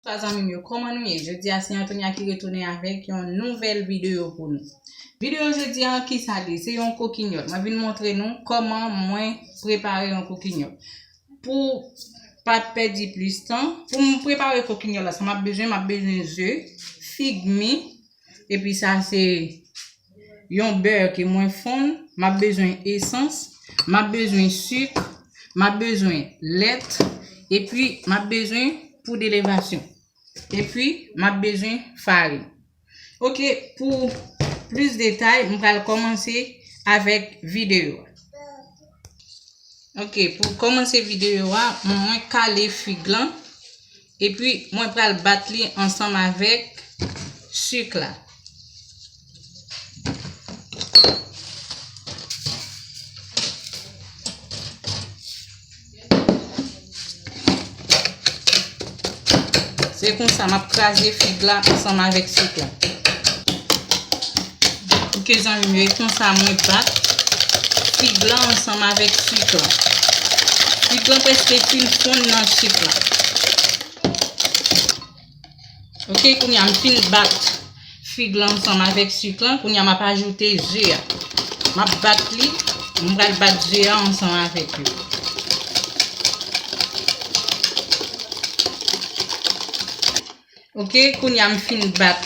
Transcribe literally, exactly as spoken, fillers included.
Bonjou zanmi m yo, kòman nou ye? Jodi a se Antonia ki retounen avèk yon nouvèl videyo pou nou. Videyo jodi a, kisa l ye? Se yon kokinyòl. Mwen vin montre nou kòman mwen prepare yon kokinyòl. Pou pa pèdi plis tan, pou m prepare kokinyòl la, sa m ap bezwen, m ap bezwen ze, fig mi, epi sa se yon bè ke mwen fonn, m ap bezwen esans, m ap bezwen sik, m ap bezwen lèt, epi m ap bezwen poud elevasyon, epi m ap bezwen farin. Oke, pou plis detay, m pral kòmanse avèk videyo a. Oke, pou kòmanse videyo a, mwen kale fig lan, epi mwen pral bat li ansanm avèk sik la. Se konsa m ap kraze fig la ansanm avèk sik la. Oke zanmi m yo, e konsa mwen bat fig la ansanm avèk sik la. Fig la prèske fin fonn nan sik la. Oke, kounye a m fin bat fig la ansanm avèk sik la, kounye a m ap ajoute ze a. M ap bat li, m pral bat ze a ansanm avèk yo. Oke, kounye a m fin bat